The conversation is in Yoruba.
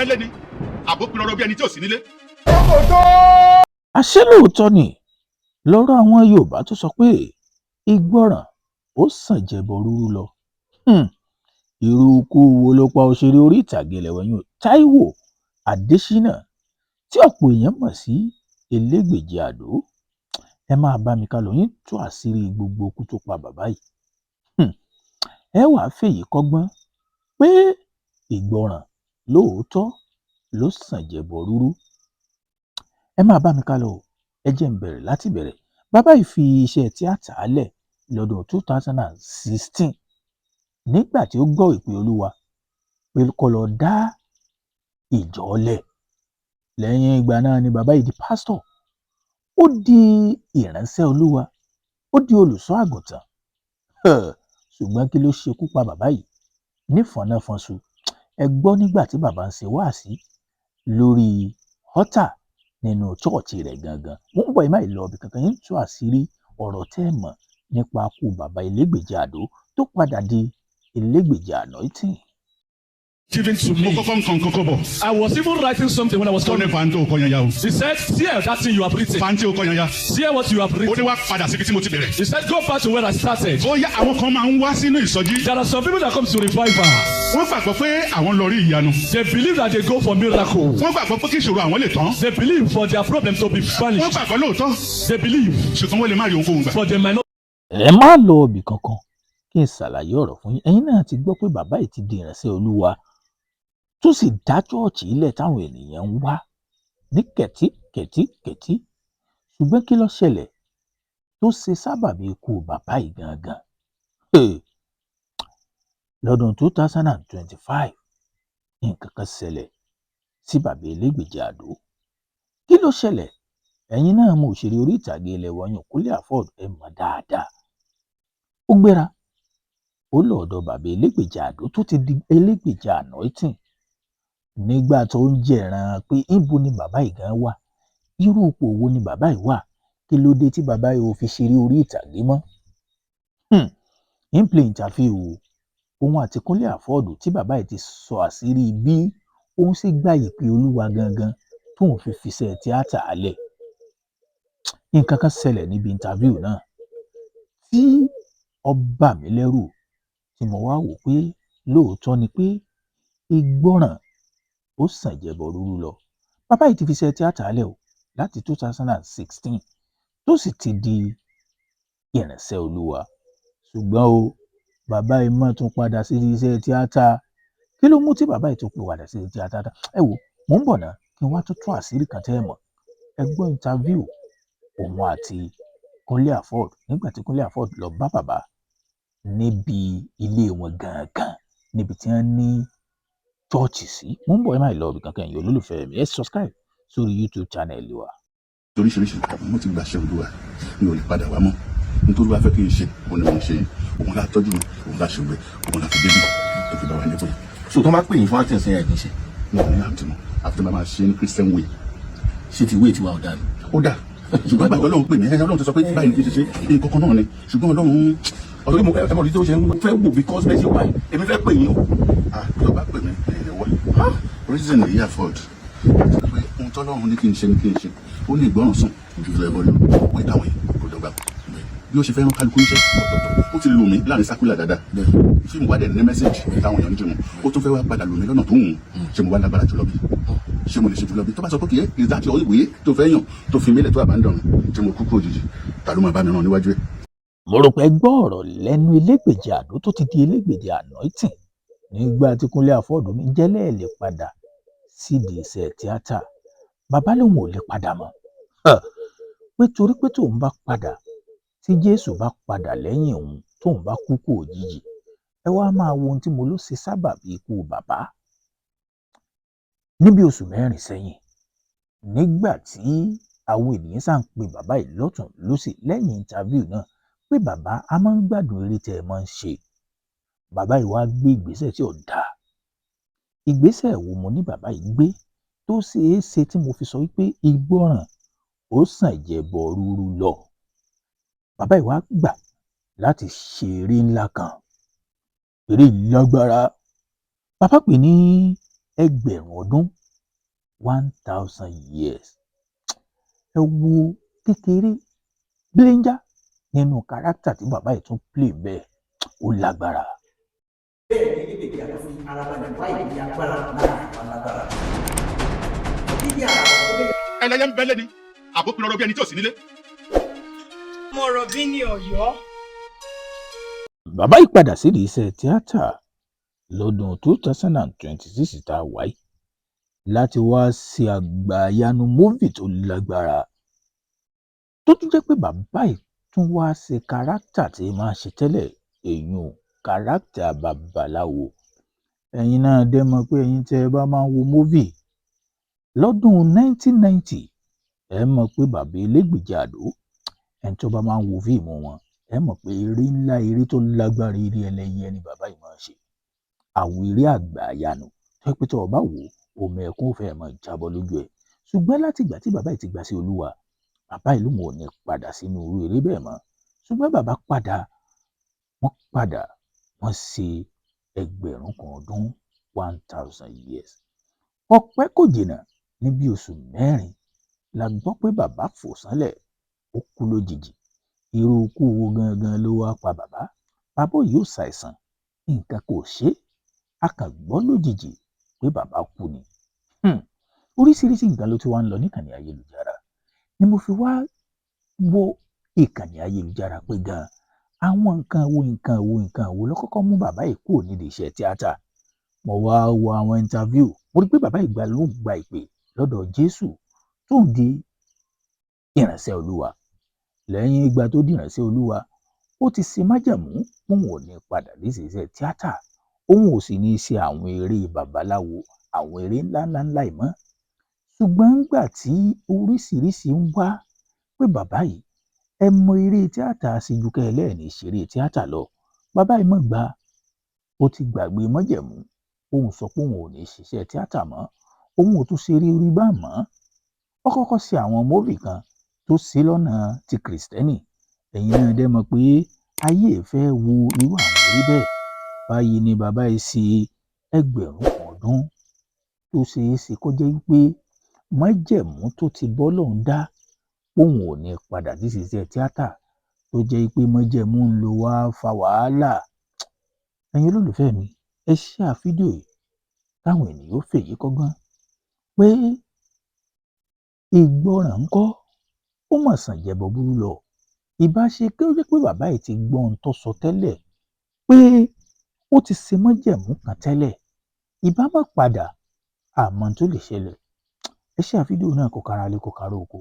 Délé ni àbó pinnu bí ẹni tí ò sí nílé. Àṣé lóòótọ́ ni lọ́rọ̀ àwọn Yorùbá tó sọ pé ìgbọràn ó sàn jẹbọ rúrú lọ. Irú ikú wo ló pa òṣèré orí ìtàgé ilé wa yìí, Taiwo Adésínà, tí ọ̀pọ̀ èèyàn mọ̀ sí Elégbèje Àdó? Ẹ máa bá mi ká lọ yín, tú àṣírí gbogbo ikú tó pa bàbá yìí. Ẹ wàá fèyí kọ́gbọ́n pé ìgbọràn lóòótọ́ ló sàn jẹbọ rúrú. Ẹ máa bá mi ká lọ o. Ẹ jẹ́ n bẹ̀rẹ̀ láti bẹ̀rẹ̀. Bàbá yìí fi iṣẹ́ tíátà lẹ̀ lọ́dún 2016 nígbà tí ó gbọ́ ìpè Olúwa pé kó lọ dá ìjọ lẹ̀. Lẹ́yìn ìgbà náà ni bàbá yìí di pásítọ̀, ó di ìránṣẹ́ Olúwa, ó di olùṣọ́ àgùntàn. Ṣùgbọ́n kí ló ṣekú pa bàbá yìí nífọ̀nàfọ̀nṣù? Ẹ gbọ́ nígbà tí bàbá ń ṣe wáàsí lórí altar nínú chọ́ọ̀chì rẹ̀ gangan. Mo ń bọ̀, ẹ má ì lọ ibì kankan. Yín tú àṣírí ọ̀rọ̀ tẹ́ ẹ mọ̀ nípa ikú bàbá Elégbèje Àdó tó padà di Elégbèje Anointing. Given to Mo me. kọ́kọ́ ń kan kọ́kọ́ bọ̀. I was even writing something when I was Ó ní coming. fàǹtó kọ yan ya o. He said, "Tear that thing you have written. Fàǹtí ó kọ yan ya. Tear what you have Ó ní written." wá padà síbi tí mo ti bẹ̀rẹ̀. He said, "Go back to where I started." Ó yá, àwọn kan máa ń wá sínú ìsọjí. There are some people that come to revival. Wọ́n gbàgbọ́ pé àwọn lọ rí ìyanu. They believe that they go for miracle. Wọ́n gbàgbọ́ pé kí ìṣòro àwọn lè tán. They believe for their problem to be Wọ́n vanished. gbàgbọ́ lóòótọ́. They believe, Ṣùgbọ́n wọ́n lè má rí ohunkóhun gbà. but they might not. Ẹ má lọ ibì kankan kí n ṣàlàyé ọ̀rọ̀ fún yín. Ẹ̀yin náà ti gbọ́ pé bàbá yìí ti di ìránṣẹ́ Olúwa, tó sì dá chọ́ọ̀chì ilẹ̀ táwọn ènìyàn ń wá ní kẹ̀tíkẹ̀tíkẹ̀tí. Ṣùgbọ́n kí ló ṣẹlẹ̀ tó ṣe sábàbí ikú bàbá yìí gangan? Hey! Lọ́dún 2025, nǹkan kan ṣẹlẹ̀ sí bàbá Elégbèje Àdó. Kí ló ṣẹlẹ̀? Ẹ̀yin náà mọ òṣèré orí ìtàgé ilé wa yàn, Kúnlé Afod, ẹ mọ̀ dáadáa. Ó gbéra, ó lọ ọ̀dọ̀ bàbá Elégbèje Àdó tó ti di Elégbèje Anointing nígbà tó ń jẹ̀ràn pé níbo ni bàbá yìí gan wà, irú ipò wo ni bàbá yìí wà, kí ló dé tí bàbá yìí ò fi ṣeré orí ìtàgé mọ́. In play interview òun àti Kúnlé Afod tí bàbá yìí ti sọ àṣírí bí òun ṣe gba ìpè Olúwa gangan tóun fi fiṣẹ́ tíátà lẹ̀. Nǹkan kan ṣẹlẹ̀ níbi interview náà tí ó bà mí lẹ́rù, tí mo wá wò pé lóòótọ́ ni pé ìgbọràn ó sàn jẹbọ rúrú lọ. Bàbá yìí ti fiṣẹ́ tíátà lẹ̀ o láti 2016, tó sì ti di ìránṣẹ́ Olúwa. Ṣùgbọ́n o, bàbá yìí mọ̀ tún padà sí iṣẹ́ tíátà. Kí ló mú tí bàbá yìí tún padà sí tíátà? Ẹ wò, mò ń bọ̀ náà kí n wá tún tú àṣírí kan tẹ́ ẹ mọ̀. Ẹ gbọ́ interview òun àti Kúnlé Afod nígbà tí Kúnlé Afod lọ bá bàbá níbi ilé wọn gangan, níbi tí wọ́n ní chọ́ọ̀chì sí. Mò ń bọ̀, ẹ má lọ ibì kankan. Ẹ̀yin olólùfẹ́ mi, ẹ subscribe sórí YouTube channel wa. Oríṣiríṣi mo ti gbàṣẹ Olúwa, mi ò lè padà wá mọ́. Nítorí wàá fẹ́ kí n ṣe òun ni mo ń ṣe yìí. Òun lá tọ́jú mi, òun lá ṣògbẹ́, òun lá fi débi tó fi bá wa nípò yìí. So tó bá pè yín fún acting sí, ẹ̀ ní ṣe? Mi ò ní àǹtí mọ́, àfi tí bá máa ṣe ní Christian way. Ṣé ti wéè tiwa ọ̀dà ni? Ó dà, ṣùgbọ́n gbàgbọ́ Ọlọ́run pè mí, Ọlọ́run ti sọ pé báyìí ni kí n ṣe ṣe nǹkan kan náà ni, ṣùgbọ́n Ọlọ́run. Ọ̀tọ̀ mo ẹ mọ̀ ní tó ṣe ń fẹ́ wò, because bẹ́ẹ̀ ṣe wà yìí, èmi fẹ́ pè yín o. Ah, tó bá pè mí, èyí wá reason èyí afford pé ohun tọ́lọ́run ní kí n ṣe ní kí n ṣe. Ó ní ìgbọràn sùn ju ẹbọ lọ. Wọ́n ìtàwọn yìí kò dọ́gba. Bí ó ṣe fẹ́ràn kálukú iṣẹ́ ọ̀tọ̀ọ̀tọ̀, ó ti lù mí láàrin sákúlà dáadáa. Fíìmù wá dẹ̀ ní message táwọn èèyàn ń dìmú. Ó tún fẹ́ wá padà lù mí lọ́nà tó wù ú. Ṣé mo wá lágbára jùlọ bí? Ṣé mo lè ṣe jùlọ bí? Tó bá sọ pé kìí is that your ìwé tó fẹ́ yàn, tó fi mílẹ̀, tó abandon mi, tí mo kúkú òjijì, ta ló máa bá mi ràn níwájú ẹ̀? Mo rò pé gbọ́ ọ̀rọ̀ lẹ́nu Elégbèje Àdó tó ti di Elégbèje Anointing nígbà tí Kúnlé Afod ní jẹ́lẹ̀ lè padà sídìí iṣẹ́ tíátà. Bàbá lòun ò lè padà mọ́, pé torí pé tóun bá padà, tí Jésù bá padà lẹ́yìn òun, tóun bá kú kú òjijì. Ẹ wá máa wo ohun tí mo ló ṣe sábàbí ikú bàbá. Níbi oṣù 4 sẹ́yìn, nígbà tí àwọn ènìyàn ṣáà ń pe bàbá yìí lọ́tùn lósì lẹ́yìn interview náà pé, "Bàbá, a máa ń gbádùn eré tẹ́ ẹ máa ń ṣe." Bàbá yìí wá gbé ìgbésẹ̀ tí ò dáa. Ìgbésẹ̀ wo mo ní bàbá yìí gbé tó ṣeé ṣe tí mo fi sọ wípé ìgbọràn ó sàn jẹbọ rúrú lọ? Bàbá yìí wá gbà láti ṣe eré ńlá kan. Eré yìí lágbára. Bàbá pè ní Ẹgbẹ̀rún Ọdún. 1000 years. Ẹ wo kékeré bíléńjà nínú character tí bàbá yìí tún play bẹ́ẹ̀, ó lágbára. Bẹ́ẹ̀ ni níbi àlọ́ fi ara balẹ̀ wá ìdí agbára láàrin àwọn alágbára. Dídí àrà tó lè Ẹlẹ́yẹ ń bẹ́lẹ́ ni àbókù lọ́rọ́ bí ẹni tí ò sí nílé. Mọ̀rọ̀ bí ní Ọ̀yọ́. Bàbá yìí padà sídìí iṣẹ́ tíátà lọ́dún 2026 tá a wáyé láti wá ṣe àgbàyanu movie tó lágbára, tó tún jẹ́ pé bàbá yìí tún wá ṣe character tí máa ṣe tẹ́lẹ̀, èèyàn character babaláwo. Ẹ̀yin náà dẹ́ mọ̀ pé ẹ̀yin tẹ́ ẹ bá máa ń wo movie lọ́dún 1990, ẹ mọ̀ pé bàbá Elégbèje Àdó, ẹni tó bá máa ń wo fíìmù wọn, ẹ mọ̀ pé eré ńlá, eré tó lágbára, eré ẹlẹ́yẹ ni bàbá yìí máa ń ṣe. Àwọn eré àgbàyanu tó pé tó o bá wò ó, omi ẹkún fẹ́ẹ́ máa jábọ́ lójú ẹ̀. Ṣùgbọ́n láti ìgbà tí bàbá yìí ti gbà sí Olúwa, bàbá yìí lòun ò ní padà sínú irú eré bẹ́ẹ̀ mọ́. Ṣùgbọ́n bàbá padà, wọ́n padà, wọ́n ṣe ẹgbẹ̀rún kan ọdún, 1000 years. Ọpẹ́ kò jìnnà, ní bí oṣù 4 la gbọ́ pé bàbá fò sánlẹ̀, ó kú lójijì. Irú ikú wo gangan ló wáá pa bàbá? Bàbá yìí ò ṣàìsàn, nǹkan kò ṣe é, a kàn gbọ́ lójijì pé bàbá kú ni. Oríṣiríṣi nǹkan ló ti wá ń lọ níkànnì ayélujára ni mo fi wá wo ìkànnì ayélujára pé gan àwọn nǹkan wo, nǹkan wo, nǹkan wo ló kọ́kọ́ mú bàbá yìí kúrò nídìí iṣẹ́ tíátà. Mo wá wo àwọn interview, mo rí pé bàbá yìí gba ló gba ìpè lọ́dọ̀ Jésù tó ń di ìránṣẹ́ Olúwa. Lẹ́yìn ìgbà tó di ìránṣẹ́ Olúwa, ó ti ṣe májẹ̀mú òun ò ní padà dé iṣẹ́ tíátà, òun ò sì ní í ṣe àwọn eré babaláwo, àwọn eré ńláńláńlá yìí mọ́. Ṣùgbọ́n nígbà tí oríṣiríṣi ń wá pé bàbá yìí, ẹ mọ eré tíátà ṣe ju kẹ́ ẹ lẹ́ẹ̀ní ṣeré tíátà lọ, bàbá yìí mọ̀ gbà ó ti gbàgbé májẹ̀mú òun sọ pé òun ò ní ṣiṣẹ́ tíátà mọ́, òun ò tún ṣeré orí bá mọ́. Ó kọ́kọ́ ṣe àwọn movie kan tó ṣe lọ́nà ti Kìrìsìtẹ́nì. Ẹ̀yin náà dẹ́ mọ̀ pé ayé fẹ́ wo irú àwọn eré bẹ́ẹ̀. Báyìí ni bàbá yìí ṣe ẹgbẹ̀rún kan ọdún, tó ṣeé ṣe kó jẹ́ wípé májẹ̀mú tó ti bọ́lọ́run dá póun ò ní padà sí iṣẹ́ tíátà, tó jẹ́ pé májẹ̀mú ń lò wá fa wàhálà. Ẹ̀yin olólùfẹ́ mi, ẹ share fídíò yìí káwọn ènìyàn ó fèyí kọ́gbọ́n pé ìgbọràn ńkọ́, ó mà sàn jẹbọ burú lọ. Ìbá ṣe kí ó jẹ́ pé bàbá yìí ti gbọ́ ohun tó sọ tẹ́lẹ̀ pé ó ti ṣe májẹ̀mú kan tẹ́lẹ̀, ìbá má padà. Àmọ́ tó lè ṣẹlẹ̀, ẹ share fídíò náà kó kára lé, kó kára oko.